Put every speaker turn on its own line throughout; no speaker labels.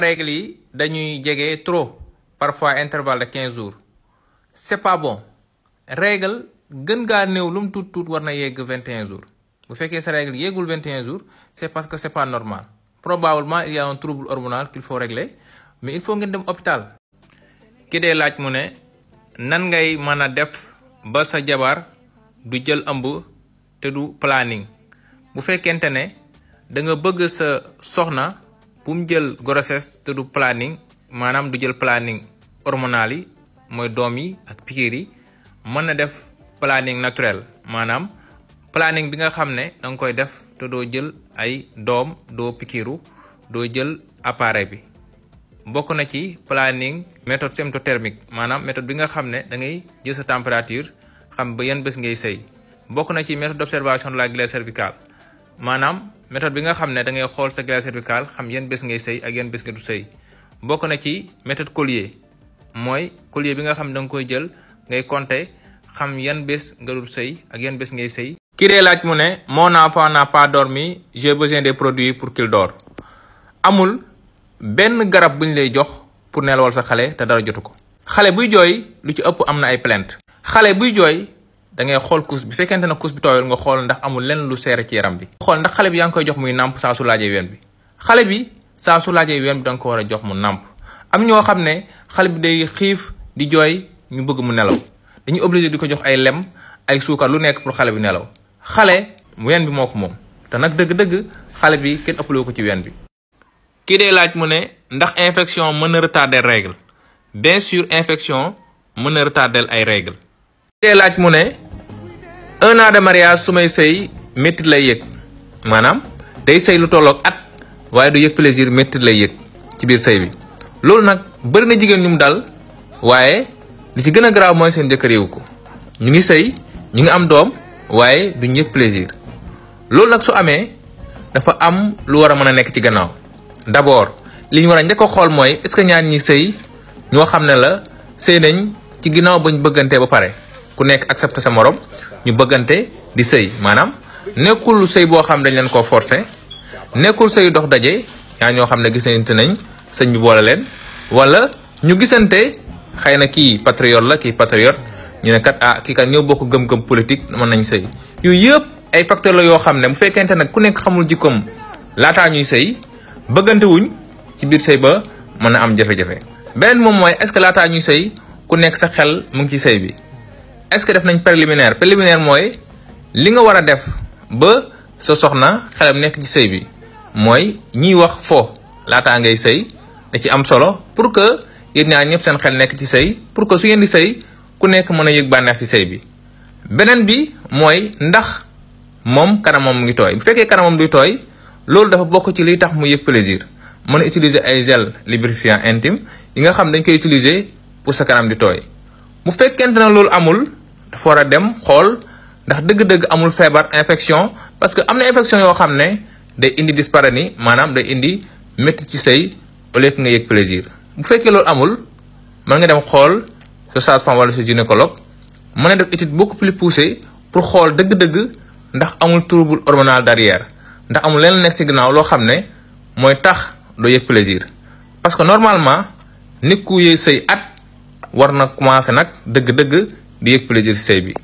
règles yi dañuy jege trop parfois intervalle de 15 jours c'est pas bon règle gën gaa néew lu mu tuut war na yegg 21 jours bu fekkee sa règle yeggul 21 jours c'est parce que c'est pas normal probablement il y a un trouble hormonal qu'il faut régler mais il faut ngeen dem hôpital. ki dee laaj mu ne nan ngay mën a def ba sa jabar du jël ëmb te du planning bu fekkente ne da nga bëgg sa soxna bu mu jël grossesse te du planning maanaam du jël planning hormonal yi mooy doom yi ak piqûre yi mën na def planning naturel maanaam planning bi nga xam ne da nga koy def te doo jël ay doom doo piqûre doo jël appareil bi bokk na ci planning méthode symptothermique maanaam méthode bi nga xam ne da ngay jël sa température xam ba yan bés ngay sëy bokk na ci méthode d'observation de la glaire cervicale maanaam méthode bi nga xam ne da ngay xool sa glaire cervicale xam yan bés ngay sëy ak yan bés nga du sëy bokk na ci méthode collier mooy collier bi nga xam ne da nga koy jël ngay compter xam yan bés nga du sëy ak yan bés ngay sëy. ki dee laaj mu ne mon enfant n'a pas dormi j'ai besoin des produits pour qu'il dort amul benn garab bu ñu lay jox pour nelawal sa xale te dara jotu ko. xale buy jooy lu ci ëpp am na ay plainte xale buy jooy da ngay xool couche bi fekkente ne couche bi tooyul nga xool ndax amul lenn lu seere ci yaram bi. xool ndax xale bi yaa ngi koy jox muy nàmp saa su laajee ween bi xale bi saa su laajee ween bi da nga ko war a jox mu nàmp am ñoo xam ne xale bi day xiif di jooy ñu bëgg mu nelaw dañuy obligé di ko jox ay lem ay suukar lu nekk pour xale bi nelaw xale ween bi moo ko moom te nag dëgg-dëgg xale bi kenn ëppaloo ko ci ween bi. kii dee laaj mu ne ndax infection mën na retarder règle bien sûr infection mën na retarder ay règle kii dee laaj mu ne 1 an de mariage su may sëy méttit lay yëg maanaam day sëy lu tolloog at waaye du yëg plaisir méttit lay yëg ci biir sëy bi loolu nag bëri na jigéen ñu mu dal waaye li ci gën a garaaw mooy seen jëkkër yeewu ko ñu ngi sëy ñu ngi am doom waaye duñ yëg plaisir loolu nag su amee dafa am lu war a mën a nekk ci gannaaw d'abord li ñu war a njëkk a xool mooy est-ce que ñaar ñi sëy ñoo xam ne la sëy nañ ci ginnaaw bañ bëggante ba pare ku nekk accepté sa morom ñu bëggante di sëy maanaam nekkul sëy boo xam dañ leen koo forcer nekkul sëy dox daje ñaar ñoo xam ne gisante nañ sëñ bi boole leen wala ñu gisante xëy na kii patriote la kii patriote ñu ne kat kii kat ñëw bokk gëm-gëm politique mën nañ sëy yooyu yëpp ay facteurs la yoo xam ne bu fekkente nag ku nekk xamul jikkoom laataa ñuy sëy bëggante wuñ ci biir sëy ba mën na am jafe-jafe beneen moom mooy est-ce que laataa ñuy sëy ku nekk sa xel mu ngi ci sëy bi est-ce que def nañ préliminaire mooy li nga war a def ba sa soxna xelam nekk ci sëy bi mooy ñiy wax fo laataa ngay sëy da ci am solo pour que yéen ñaar ñëpp seen xel nekk ci sëy pour que su ngeen di sëy ku nekk mën a yëg bànneex ci sëy bi beneen bi mooy ndax moom kanamam mu ngi tooy bu fekkee kanamam duy tooy loolu dafa bokk ci liy tax mu yëg plaisir mën a utiliser ay gel lubrifiant intime yi nga xam dañ koy utiliser pour sa kanam di tooy bu fekkente na loolu amul dafa war a dem xool ndax dëgg-dëgg amul feebar infection parce que am na infection yoo xam ne day indi dyspareunie maanaam day indi métti ci sëy au lieu que nga yëg plaisir bu fekkee loolu amul mën nga dem xool sa sage-femme wala sa gynécologue mën a def étude beaucoup plus poussée pour xool dëgg-dëgg ndax amul trouble hormonal derrière ndax amul leen nekk ci ginnaaw loo xam ne mooy tax doo yëg plaisir parce que normalement nit ku yëg sëy at war na commencer nag dëgg-dëgg di yëg plaisir ci sëy bi.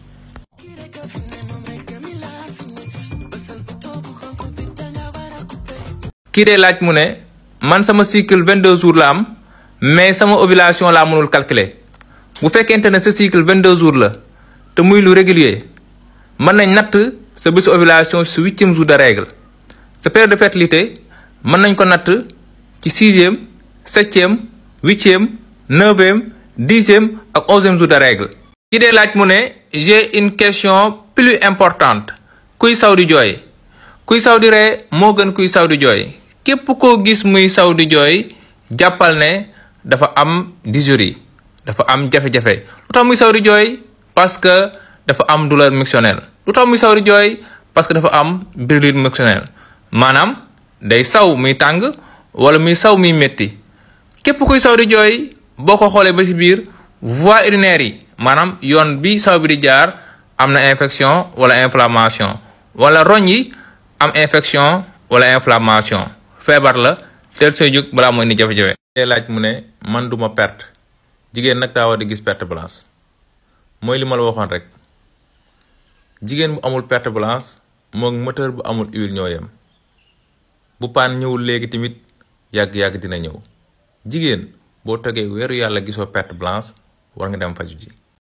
kii dee laaj mu ne man sama cycle 22 jours la am mais sama ovulation laa mënul calculer bu fekkente ne sa cycle 22 jours la te muy lu régulier mën nañ natt sa bésu ovulation su 8e jour de règle sa période de fertilité mën nañ ko natt ci 6e 7e 8e 9e 10e ak 11e jour de règle. ki dee laaj mu ne j'ai une question plus importante kuy saw di jooy kuy saw di ree moo gën kuy saw di jooy képp koo gis muy saw di jooy jàppal ne dafa am dysurie dafa am jafe-jafe lu tax muy saw di jooy parce que dafa am douleur micctionnelle lu tax muy saw di jooy parce que dafa am brûlure micctionnelle maanaam day saw muy tàng wala muy saw muy métti képp kuy saw di jooy boo ko xoolee ba ci biir voie urinaire yi maanaam yoon bi saw bi di jaar am na infection wala inflammation wala roñ yi am infection wala inflammation feebar la teel sooy jóg balaa mooy ni jafe-jafe. tey laaj mu ne man duma perte jigéen nag daa war di gis perte blanche mooy li ma la waxoon rek jigéen bu amul perte blanche moom moteur bu amul huile ñoo yem bu paan ñëwul léegi tamit yàgg-yàgg dina ñëw jigéen boo tegee weeru yàlla gisoo perte blanche war nga dem faju ji